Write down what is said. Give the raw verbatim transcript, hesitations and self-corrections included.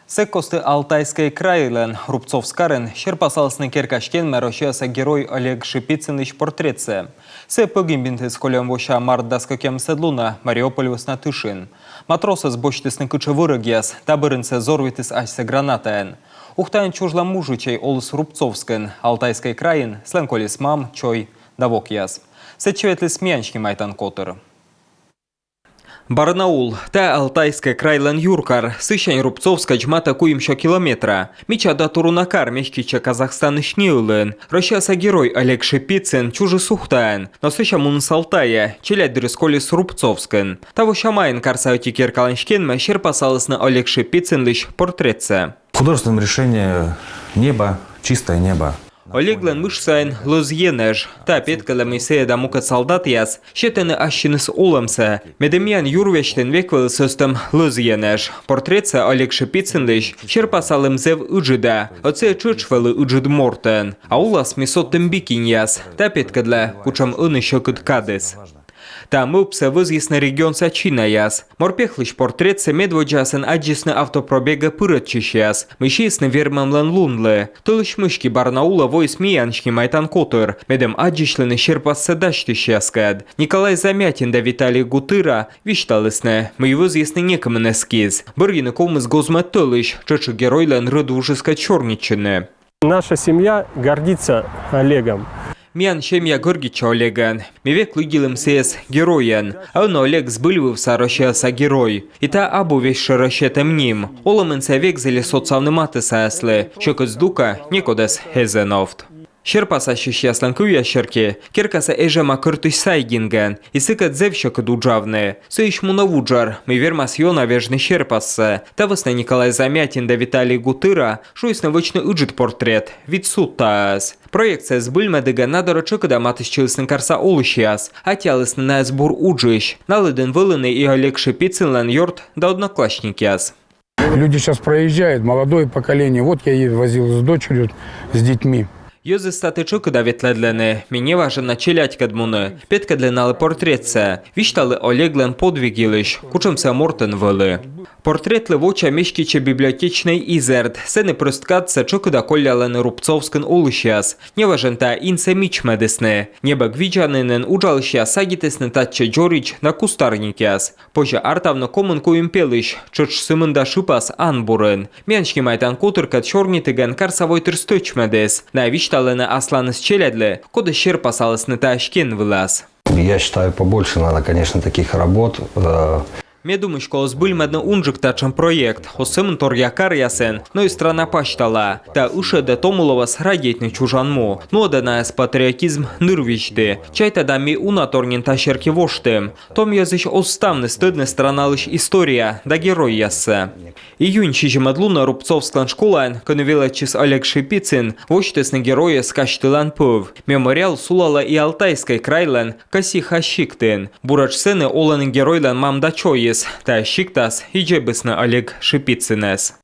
Сэк кості Алтайскӧй крайлӧн Рубцовск карын серпасалісны керка стенмӧ Россияса Герой Олег Шипицынлысь портретсӧ. Сійӧ пӧгибнитіс кольӧм вося март дас кӧкъямысӧд лунӧ Мариуполь вӧсна тышын. Матросӧс босьтісны кытшӧ вӧрӧгъяс, та бӧрын сійӧ взорвитіс асьсӧ гранатаӧн. Ухтаын чужлӧм мужичӧй оліс Рубцовскын, Алтайскӧй крайын сылӧн колис мам, чой да вокъяс. Сэтчӧ ветліс миян снимайтан котыр. Барнаул — тайӧ Алтайскӧй крайлӧн юркар, сысянь Рубцовскӧдз матӧ куимсё километра. Мича да туруна кар меститчӧ Казахстанысь неылын. Россияса Герой Олег Шипицын чужис Ухтаын, но сэсся муніс Алтайӧ, челядьдырыс колис Рубцовскын. Тавося майын карса ӧти керкалӧн стенмӧ серпасалісны Олег Шипицынлысь портретсӧ. Художественное решение — небо, чистое небо. Олеглӧн мыш сайын лӧз енэж. Тайӧ петкӧдлӧ, мый сійӧ да мукӧд салдатъяс сетӧны ассьыныс олӧмсӧ, медым миян юр вестын век вӧлі сӧстӧм лӧз енэж. Портретсӧ Олег Шипицынлысь серпасалім зэв ыджыда. Ӧд сійӧ тшӧтш вӧлі ыджыд мортӧн. А улас ми содтім би киньяс. Тайӧ петкӧдлӧ, кутшӧм ӧні сьӧкыд кадыс. Та мӧвпсӧ вӧзйисны регионса чинаяс. Морпехлысь портретсӧ медводдзаысь аддзисны автопробегӧ пырӧдчысьяс, мый сиисны Вермӧмлӧн лунлы. Тӧлысь мысти Барнаулӧ воис миян снимайтан котыр, медым аддзысьлыны серпассӧ дасьтысьяскӧд. Николай Замятин да Виталий Гутыра висьталісны, мый вӧзйисны некымын эскиз. Бӧрйыны ковмис гоз-мӧд тӧлысь, тшӧтш и геройлӧн рӧдвужыскӧд сёрнитчыны. Наша семья гордится Олегом. Миян семья гордитчӧ Олегӧн. Ми век лыддьылім сійӧс геройӧн. А ӧні Олег збыльвывса Россияса Герой. И тайӧ абу весьшӧрӧ сетӧм ним. Олӧмын сійӧ век зілис отсавны матыссаяслы. Сьӧкыд здукӧ некодӧс эз эновт. Серпасасьысьяслӧн кывъяс серти, керкасӧ эжӧма кӧртысь сайдингӧн, и сыкӧд зэв сьӧкыд уджавны. Сыысь мунӧ вуджӧр, мый вермас ёна вежны серпассӧ. Та вӧсна Николай Замятин да Виталий Гутыра шуисны вӧчны ыджыд портрет, вит судтаӧс. Проектсӧ збыльмӧдігӧн на дорӧ тшӧкыда матыстчылісны карса олысьяс, аттьӧалісны найӧс бур уджысь. На лыдын вӧліны и Олег Шипицынлӧн ёрт да одноклассникъяс. Люди сейчас проезжают, молодое поколение. Вот я и возил с дочерью, с детьми. Йӧзыс таті тшӧкыда ветлӧдлӧны, ми неважӧн на челядькӧд мунны, петкӧдлыны налы портретсӧ, висьтавны Олеглӧн подвиг йылысь, кутшӧм сійӧ мортӧн вӧлі. Портретлы воча меститчӧ библиотечнӧй изэрд, сэні прӧст кадсӧ тшӧкыда коллялӧны Рубцовскын олысьяс. Неважӧн тайӧ инсӧ мичмӧдісны. Небӧг видзанінын уджалысьяс садитісны татчӧ дзоридз да кустарникъяс. Позьӧ артавны комын куим пелысь, тшӧтш сы мында шыпас анбурын. Миян снимайтан котыркӧд сёрнитігӧн карса войтыр стӧчмӧдіс. Найӧ висьталӧны асланыс челядьлы, кодӧс серпасалісны тайӧ стен вылас. Я считаю, побольше надо, конечно, таких работ. Э, Ме думысь, колӧ збыльмӧдны унджык татшӧм проект. Оз сӧмын торъя каръясын, но и страна пасьтала. Тайӧ ышӧдӧ томуловӧс радейтны чужан му. Нуӧдӧ найӧс патриотизм нырвизьті. Чайта да, ми уна тор нин та серти воштім. Том йӧзысь оз ставныс тӧдны страналысь история да геройяссӧ. Июнь сизимӧд лунӧ Рубцовсклӧн школаын, кӧні велӧдчис Олег Шипицын, восьтісны геройӧс казьтылан пӧв. Мемориал сулалӧ и Алтайскӧй крайлӧн Косиха сиктын. Буретш сэні олӧны геройлӧн мам да чойыс. Тайӧ сиктас и дзебисны Олег Шипицынӧс.